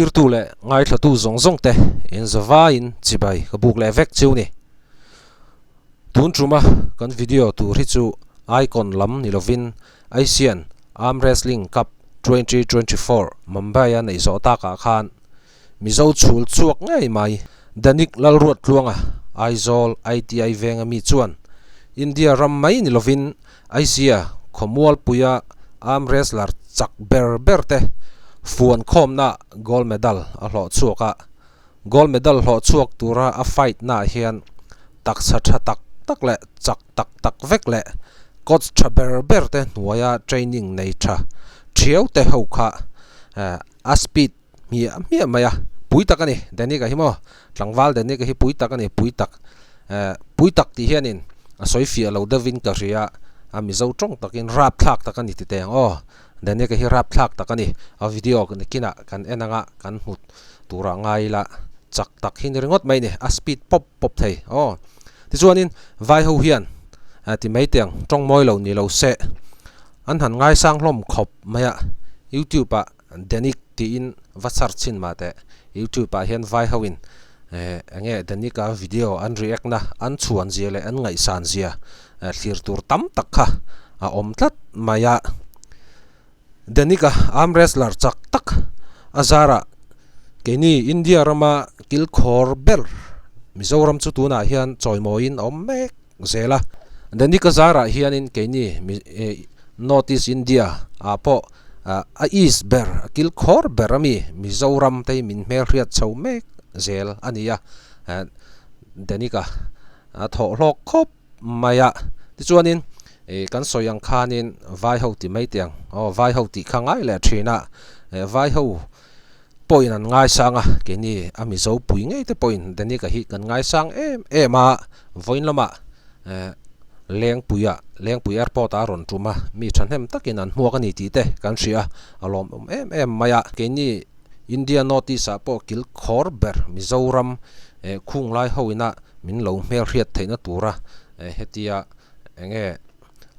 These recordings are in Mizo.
thlirtu leh ngaithlatu zawng zawng te in zavaiin chibai ka buk leh vek chiu ni. Tun tuma kan video tur hi chu Icon lam ni lovin Asian Arm Wrestling Cup 2024 Mumbai a neih zawh takah khan Mizo chhul chhuak ngei mai. Danik Lalruattluanga, Aizawl ITI venga mi chuan India ram mai ni lovin Asia khawmualpuia arm wrestler chak ber ber te fuan khawmna gold medal a hlawh chhuak a. Gold medal hlawh chhuak tura a fight naah hian taksa tha tak tak leh chak tak tak vek leh coach tha ber ber te hnuaia training nei tha thiau te ho kha a speed hmiah hmiah mai a, pui tak a ni Danica hi maw tlangval Danica hi pui tak a ni pui tak eh pui tak tih hianin a sawi fiah lo deuhin ka hria a mizo tawng takin rap thlak tak a ni ti teh ang aw Danica hi rap thlak tak a ni a video nakinah kan en anga kan hmu turah ngai ila chak tak hi ni ringawt mai a ni a speed pawp pawp thei aw tichuanin vai ho hian eh ti mai teh ang tawng mawi lo ni lo se an han ngaisang hlawm khawp mai a youtube ah. Danik tiin va search chhin mah teh youtube ah hian vai ho in eh enge Danik a video an react na an chhuan zia leh an ngaihsan zia thlir tur tam tak kha a awm tlat mai a. Danik a arm wrestler chak tak a zarah keini India rama kilkhawr ber Mizoram chu tunah hian chawimawiin a awm mek zel a. Danik a zarah hianin keini North East India ah pawh a east ber a kil khawr ber ami Mizoram te hi min hmelhriat chho mek zel a ni a Danica a thawh hlawk khawp mai a tichuanin ih kan sawi ang khanin vai ho ti mai teh ang aw vai ho tih kha ngai leh thin a vai ho pawhin an ngaisang a keini a Mizo pui ngei te pawhin Danica hi kan ngaisang em em a vawiin lamah eh Lengpuia Lengpui airport ah a rawn tum a mi thahnem takin an hmuak a ni tih te kan hria a lawmawm em em mai a keini India North East ah pawh kil khawr ber Mizoram eh khung lai ho ina min lo hmelhriat theihna tura eh hetia enge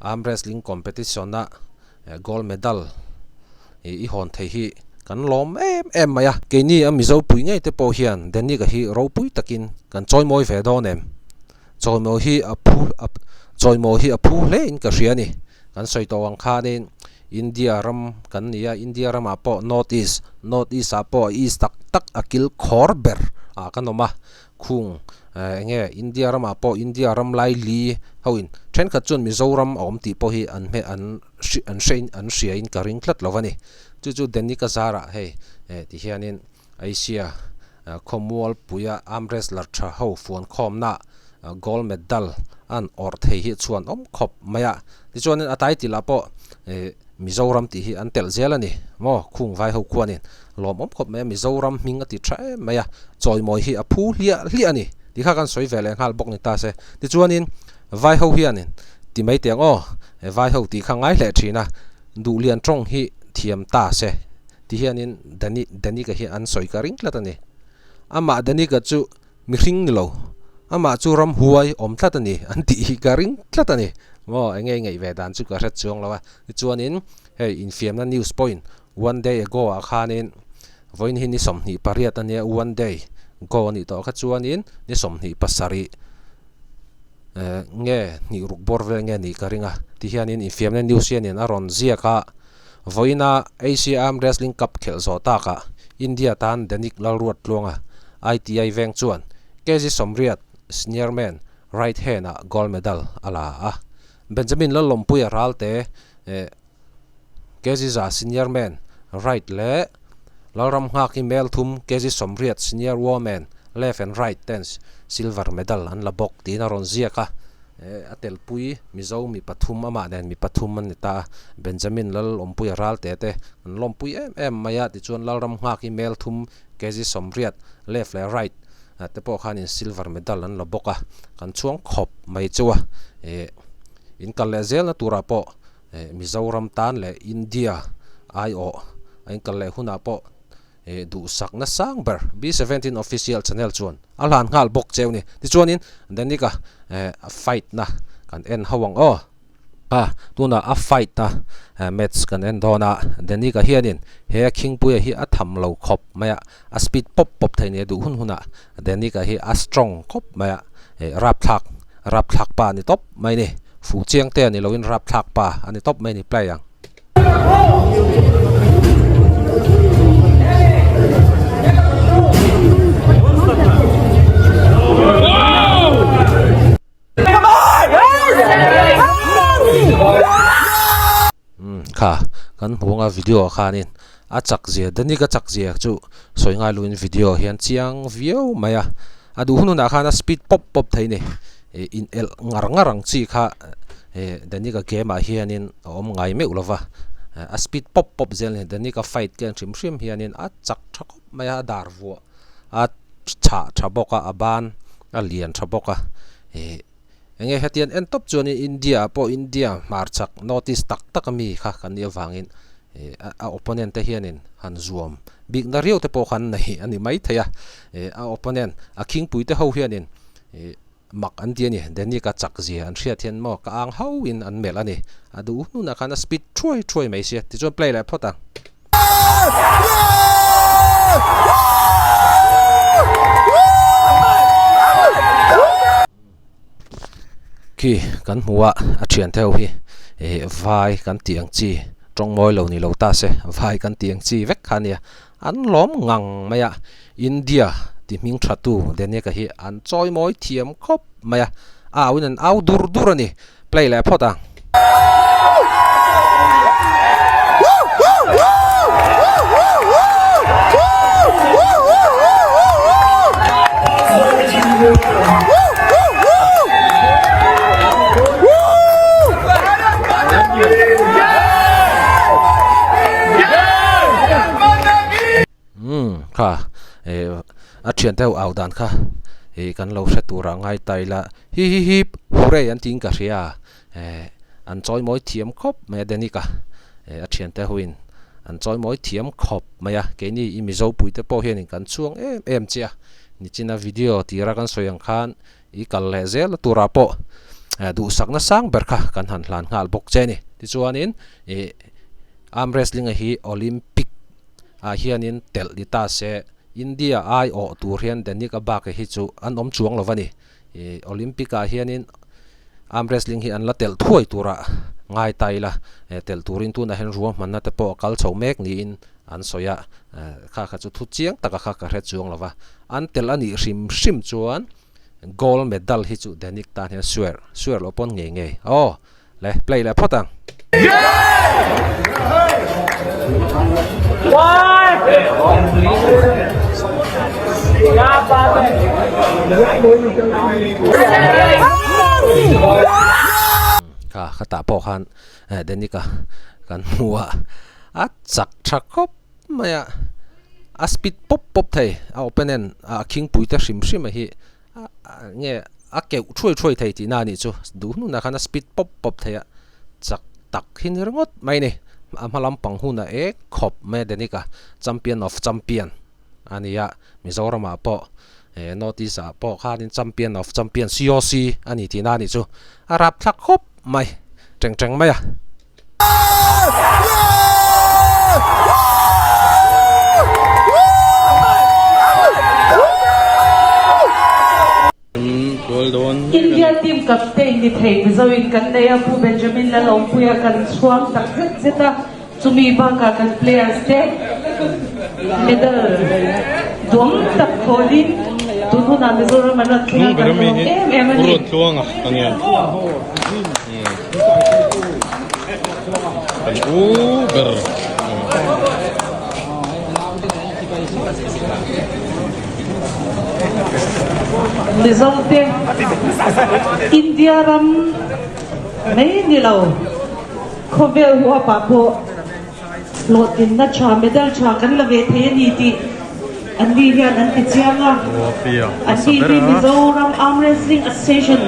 arm wrestling competition a gold medal i hawn thei hi kan lawm em em mai a keini a Mizo pui ngei te pawh hian Danica hi ropui takin kan chawimawi ve dawn em. Chawimaw hi a phu a chawimaw hi a phu hle in ka hria a ni. Kan sawi tawh ang khanin India ram kan ni a, India ramah pawh North East, North East ah pawh East tak tak a kil khawr ber ah kan awm a. Khung eh eng nge India ramah pawh India ram lai li ho in thenkhat chuan Mizoram a awm tih pawh hi an hme an an hre in an hria in ka ring tlat lo a ni. Chu chu Danica zarah hei eh ti hianin Asia khawmualpuia arm wrestler tha ho fuankhawmna gold medal an awrh thei hi chuan awm khawp mai a. Tichuanin a title ah pawh Mizoram tih hi an telh zel a ni maw khung vai ho khuanin lawmawm khawp mai a Mizoram hming a ti tha em mai a chawimawi hi a phu hliah hliah a ni tih kha kan sawi ve leh nghal bawk ni ta se. Tichuanin vai ho hianin ti mai teh ang aw vai ho tih kha ngai hleh thin a duhlian tawng hi thiam ta se. Ti hianin Dani Danika hi an sawi ka ring tlat a ni. Amah Danika chu mihring ni lo, amah chu ramhuai awm tlat a ni an tih hi ka ring tlat a ni. Maw eng nge i ngaih ve dan chu ka hre chuang lo a. Tichuanin hei infiamna news pawhin one day ago ah khanin vawiin hi ni 28 a nia one day go a nih tawh kha chuanin ni 27 eh nge hnih ruk bawr vel nge nih ka ring a. Ti hianin infiamna news hianin a rawn ziak a. Vawiina Asia Arm Wrestling Cup khelh zawh takah India tan Danik Lalruattluanga ITI veng chuan kg 80 senior men right hand ah gold medal a la a. Benjamin Lalawmpuia Ralte kg 100 senior men right leh Lalramnghaki Melthum kg 80 senior women left and right ten silver medal an la bawk tiin a rawn ziak a. A telpui Mizo mi pathum amah nen mi pathum an ni ta a, Benjamin Lalawmpuia Ralte te an lawmpui em em mai a, tichuan Lalram nghak hi mel thum kg 80 left leh right te pawh khanin silver medal an la bawk a, kan chhuang khawp mai chu a, ih in kal leh zelna turah pawh Mizoram tan leh India aiawh a in kal leh hunah pawh eh duhsak na sang ber B17 official channel chuan a hlan nghal bawk cheu ni. Tichuanin Danica eh fight na kan en ho ang aw. A, tunah a fight a match kan en dawn a, Danica hianin he a khingpuia hi a tham lo khawp mai a, a speed pawp pawp thei nia duh hun hunah Danica hi a strong khawp mai a, rapthlak rapthlak pa a ni tawp mai ni, fuh chiang te a ni loin rapthlak pa a ni tawp mai ni play ang. Umm kha kan hmu anga video ah khanin a chak zia Danica chak zia chu sawi ngai lovin video hian chiang viau mai a a duh hun hunah khan a speed pawp pawp thei a ni ih in elh ngar ngar ang chi kha ih Danica game ah hianin a awm ngai meuh lova a speed pawp pawp zel a ni Danica fight te hrim hrim hianin a chak tha khawp mai a a dar vuah a chhah tha bawk a a ban a lian tha bawk a ih eng nge hetiang en tawp chuanin India ah pawh India hmarchhak north east tak tak ami kha kan nih avangin ih a opponent te hianin han zuam bik na riau te pawh khan nei a ni maithei a ih a opponent a khingpui te ho hianin ih mak an ti a ni Denic a chak zia an hriat hian maw ka ang hauhin an melh a ni a duh hnunah khan a speed thuai thuai mai sia tichuan play leh phawt ang. Khi kan hmu a a thian te ho hi ih vai kan tih ang chi tawng mawi lo ni lo ta se vai kan tih ang chi vek kha a nia an lawm ngang mai a India ti hming tha tu Denic-a hi an chawi mawi thiam khawp mai a a au in an au dur dur a ni play leh phawt ang. Umm kha eh a thiante ho au dan kha ih kan lo hre turah ngai ta ila hi hi hi hurray an tiin ka hria eh an chawi mawi thiam khawp mai a Denic a eh a thiante hoin an chawi mawi thiam khawp mai a keini i Mizo pui te pawh hianin kan chhuang em em che a nichina video tira kan sawi ang khan i kal leh zel turah pawh eh duhsakna sang ber kha kan han hlan nghal bawk che a ni tichuanin ih arm wrestling a hi Olympic ah hianin telh ni ta se India ai awh tur hian Denic a bak hi chu an awm chuang lo va ni. Ih Olympic ah hianin arm wrestling hi an la telh thuai turah ngai ta ila eh telh turin tunah hian ruahmanna te pawh a kal chho mek niin an sawi a eh kha kha chu thu chiang taka kha ka hre chuang lo va. An telh a nih hrim hrim chuan gold medal hi chu Denic tan hian swear swear loh pawn ngei ngei aw Le play leh phawt ang. Kha khatah pawh khan Danica kan hmu a, a chak tha khawp mai a, a speed pawp pawp thei a opponent a khingpui te hrim hrim a hi. Nge a keuh thuai thuai thei tihna a nih chu duh hnunah khan a speed pawp pawp thei a chak tak hi ni ringawt mai a ni a hma lampang hunah ek khawp mai a Denic a champion of champion a ni a Mizoram ah pawh eh North East ah pawh khanin champion of champion COC a ni tihna a nih chu a rapthlak khawp mai teng teng mai a. India team captain ni thei Mizoin kan nei a, Pu Benjamin Lalawmpuia kan chhuang tak zet zet a, chumi bakah kan players te medal duam tak khawlin tun hunah Mizoram an rawn thleng a, kan lawm em em a ni. Kan u ber. Mizo te India ram mai ni lo khawvel huapah pawh hlawhtlinna tha medal tha kan la ve thei a ni tih an ni hian an ti chiang a. An ni hi Mizoram Arm Wrestling Association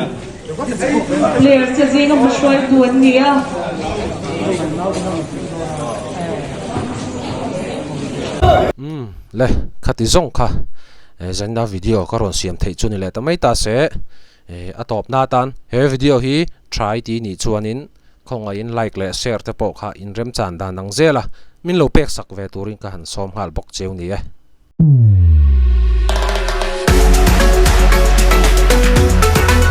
Players te zinga hmahruaitu an ni a. Umm le khati zawng kha zaina video ka rawn siam theih chu ni leh ta mai ta se a tawp na atan he video hi try tih nih chuanin. Khawngaihin like leh share te pawh kha in remchan dan ang zel a, min lo pek sak ve turin ka han sawm nghal bawk cheu ni e.